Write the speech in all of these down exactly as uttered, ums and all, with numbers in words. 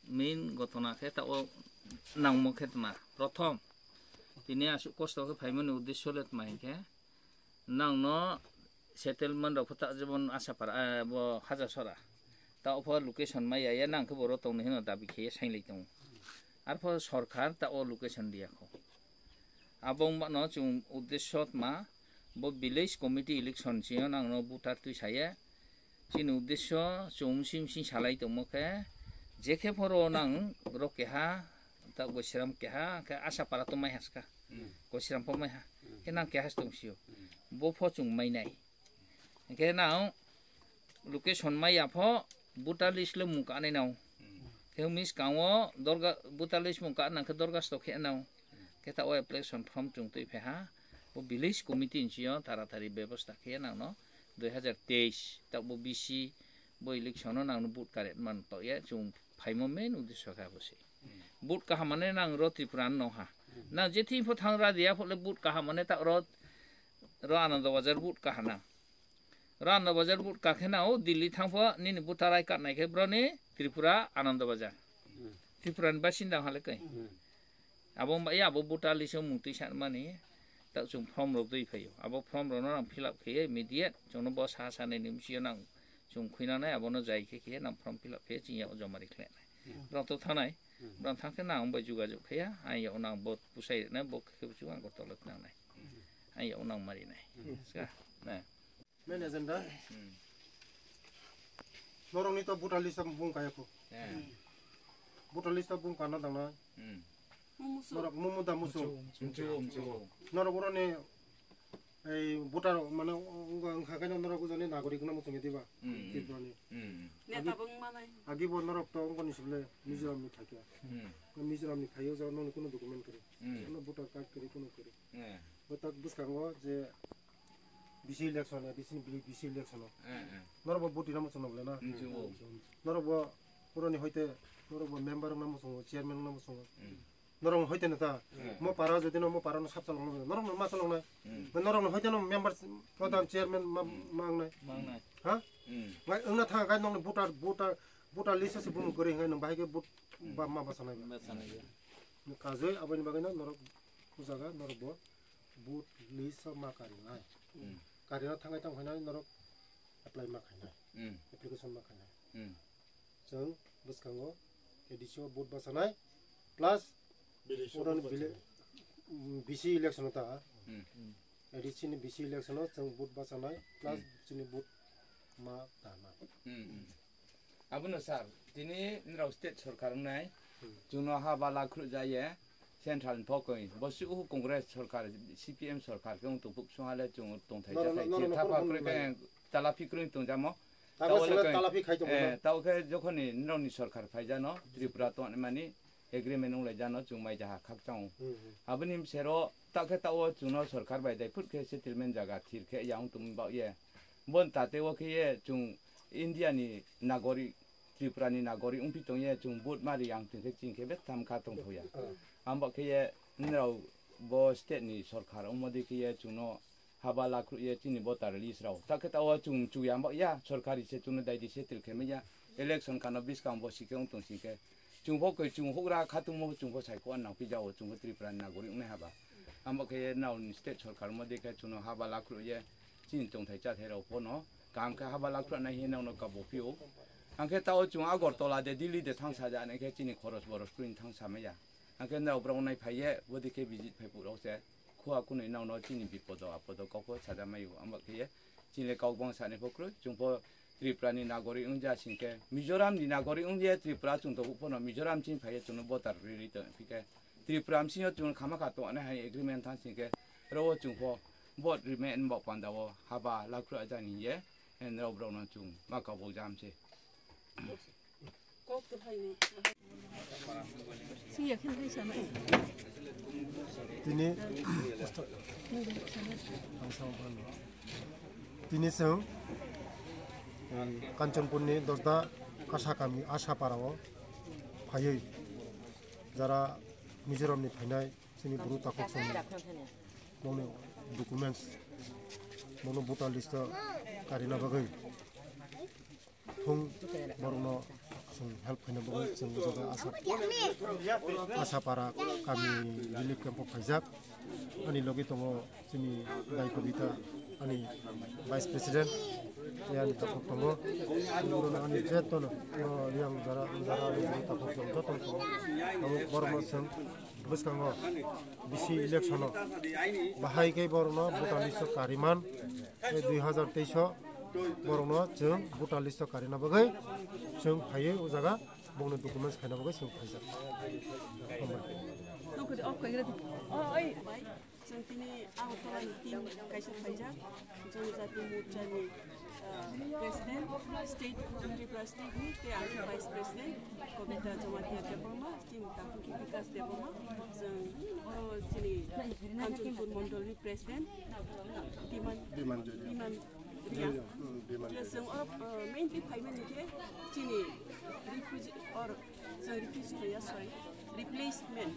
main gotona khe ta o nangmo khe tma. Prothom, tini aswk kosto khe phaimani uddesyo le tma hinkhe, nangno settlement rok pho ta jemon Asapara, eh, bo Hajasora. Ta o pho location maya ya nang khe bo ro tongni hino dabi khe sainglai tongo. Arpho sorkar ta o location riya kho. Abo wngmano chwng uddesyo tma, bo village committee election sio nangno voter twi saya. Chini uddesyo chwng msing msing salai tongmo khe, je khe phoro nang rok keha, ta Gosiram keha, khe Asapara to mai haska. Hmm. Gosiram pho mai ha. Hmm. Khe nang keha se tong sio. Hmm. Bo pho chwng mai nai. Hingke nang location maya pho voter list le mung kanai nang. Hmm. Khe miskang o dorga, voter list mung ka nang khe dorgasto khe nang. Hmm. Khe ta o application form chwng twi phe ha. Bo village committee ni sio taratari bebosta khe nang no dui hajar teis ta bo B C bo election o nang no vote kare man to ya chwng phaimo main uddesyo khe abo se. Hmm. Vote kaham mane nang ro Tripura no ha. Hmm. Nang je thing pho thang ra dia pho le vote kaham mane ta ro, ro Anando Bazar vote kahana. Ro Anando Bazar vote kakhena o Delhi thangpho nini voter I card naikhe broni Tripura Anando Bazar. Hmm. Tripura ni basinda hale kai. Hmm. Abo wngbai abo voter list o mung twi sanmani ta chwng form rok dui phaio. Abo form rok no nang fill up khe immediate chwngno bo sa sa ni nimsi o nang chwng khuina nai abono jai khe khe nang form fill up khe chini yago joma ri khlai nai. Hmm. Brang to thanai. Hmm. Brang thang khe nang bai jugajug khe ya. Ang yago nang bo pusai nai bo khe chwng ang Agartala thangnai. Hmm. Ang yago nang mari nai. Hmm. Ska. Na. Main agenda. Hmm. Norokni to voter list o bung kaya kho. Eh. Voter list o bung kana dangna. Hmm. Norok mumu da musu. Musu, musu. Norok uroni ei voter mane wngkha khe norok ujani nagorik na muchung diba. Hmm. Tripura ni. Hmm. Neta bung manai. Agi bo norok to wngkoni sibole Mizoram ni thakya. Hmm. Mizoram ni khayo jaga noni kuno document kari. Hmm. Kuno voter card kari kuno kari. Eh. Bo tak bwskango je B C election, A D C ni B C election o. Eh, eh. Norok bo vote rina muchung nang na. Hmm, chungo. Norok bo puroni hoite, norok bo member wngna muchungo, chairman wngna muchungo. Hmm. Norok hoite neta, hmm, mo para jodi no mo para no sab chalong nai, norok no ma chalong nai. Hmm. Norok no hoite no member, pradhan, chairman ma, hmm, ma wngnai. Ma wngnai. Ha? Hmm. Ngai wngna thang kai nong voter, voter, voter list se bumung kwrwi ngai nong bahai khe vote, hmm, ba ma basa nai. Basa nai. Kajoi aboni bagwi no norok o jaga norok bo vote list o ma karinai. Hmm. Karina thangai tang phainai norok apply ma khainai. Hmm. Application ma khainai. Hmm. Chwng bwskango A D C o vote basanai plus Village o vote basanai. Village, mm, B C election o ta. Hmm. A D C ni B C election o chwng vote basanai plus, hmm, chini vote ma tanai. Hmm, hmm. Abono sir, tini nrao state sorkar wngnai, hmm, chwngno ha bala khruh ja ye, central ni pokoi, bo suhu Congress sorkar, C P M sorkar khe wng tongphuk songha le chwng tongthai chathai khe thapa kwrwi khe talapi kwrwi tongjamo. Tabo khe, eh, tabo khe jokhoni nrao ni sorkar phaijano, Tripura tongmani agreement wnglaijano chwng mai jaha khakchang. Hmm, hmm. Aboni bwsero ta khe tao chwngno sorkar bai dai phut khe settlement jaga thir khe yang tongmani bagwi. Bon tate o khe ye chwng India ni nagorik, Tripura ni nagorik wngpi tong ye chwng vote ma ri yang tong khe chini khe betham kha tongthok ya. Hmm. Abo khe ye nrao bo state ni sorkar wngma di khe ye chwngno haba lakhruh ye chini voter list rao. Ta khe tao chwng chuya abo ya sorkari se chwngno dai di se twrwkhe manya election kano bwskang bo sikhe wng tong singkhe. Chwng bo khe chwng hugra khatungmo chwng bo saikho nang phi jao chwng bo Tripura ni nagorik wngnai haba. Abo khe nrao ni state sorkar mo de khe chwngno haba lakhruh ye chini tongthai chathai rao phono kaham khe haba lakhruh nai hinwi nrao no kabo phio. Ang khe tao chwng Agartala de Delhi de thang saja nai khe chini khoros boros kwrwini thang samaya. Ang khe nrao borok nai phai ye bo de khe visit phai phuh rao se. Khua kunui nokno chini bipodo apodo kok pho sajamaio, amo khe ye chini le kok bangsa ni pho kwrwi. Chwng pho Tripura ni nagorik wngya sing khe, Mizoram ni nagorik wngya Tripura chwng tabuk pho no Mizoram chini phai ye chwngno voter rwi rwi tong phi khe, Tripura bsing yo chwng khama kha tong ani hai agreement thang sing khe, oro o chwng pho vote rwmani bok panda o haba lakhruh ajani ye, norok borok no chwng ma kabuk jam se. Tini, tini chwng, eh, Kanchanpurni Dosda Kasa kami, Asa parao phaiwi jara Mizoramni phainai chini bru takhuk songni moni documents, mono voter list o karina bagwi. Thung borokno Chwng help khaina bagwi chwng o jaga Asa, Asapara kami relief camp o phaijak. Ani logi tongo chini bai Kobita, ani vice president, tei ani takhuk tongo. Borokno ani je tono, o yang jara, jara ani takhuk tongo, joto tongo. Abo borokno chwng bwskango bisi election o bahai khe borokno voter list o kariman, tei dui hazar teis o borokno chwng voter list o karina bagwi chwng phaiwi o jaga bongni documents khaina bagwi chwng phaijak. Hambai. Chwng tini Agartala ni team kaisa phaijak, Jonojati Morcha ni, ah, president, state, Tripura state ni, tei ang vice president, Kobita Jamatia Debbarma, team Takhuk Bikas Debbarma, chwng oro chini Kanchanpur mondol ni president, Biman, Biman Joria. Biman Joria. Joria, hmm, Biman Joria. Chwng oro, ah, mainly phaimani khe chini refugee or Chwng refugee ya, sorry, replacement.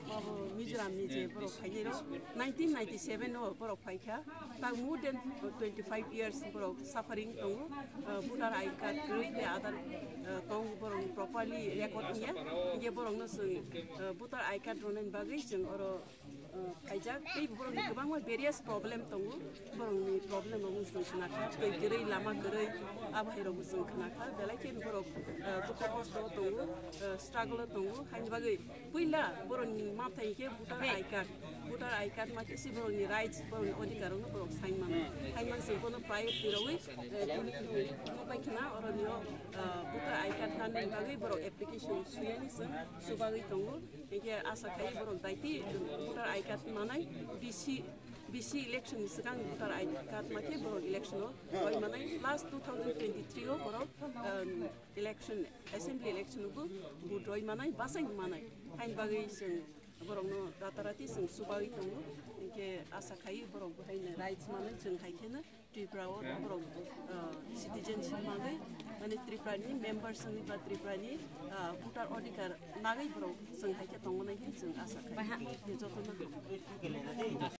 Abo Mizoram ni je borok phainai rok, nineteen ninety-seven o borok phaikha. Tak more than twenty-five years borok suffering tongo. Uh, voter I D card kwrwi tei Aadhaar, uh, tong borok properly record wngya. Hinkhe borok no chwng, uh, voter I D card rwnani bagwi chwng oro, uh, phaijak. Tei borokni kwbangma various problem tongo. Borokni problem rokno chwng khna kha, twi kwrwi, lama kwrwi, abo hai rokbo chwng khna kha. Belai kheno borok, uh, dukho kosto o tongo, uh, struggle o tongo. Haini bagwi puila borokni mathai khe voter I D card. Voter I D card ma khe se borokni rights, borokni odhikar rokno borok sign mano. Haini bagwi chwng bono priority rwwi, uh, tini chwng nubai khna oroni o, uh, voter I D card nani bagwi borok application suyani chwng subagwi tongo. Hinkhe asa khai borok daiti voter I D card manai, B C, B C election ni swkang voter I D card ma khe borok election o roi manai. Last two thousand twenty-three o borok, um, election, assembly election o bo vote roi manai, bwsai manai. Haini bagwi chwng borok no ratarati chwng subagwi tongo. Hinkhe asa khai borok bo haino rights manai, chwng hai kheno Tripura o borok, uh, citizenship manwi, mane Tripura ni members wngwi ba Tripura ni, uh, voter odhikar nagwi borok chwng hai khe tongo nai khe chwng asa khai. Jotono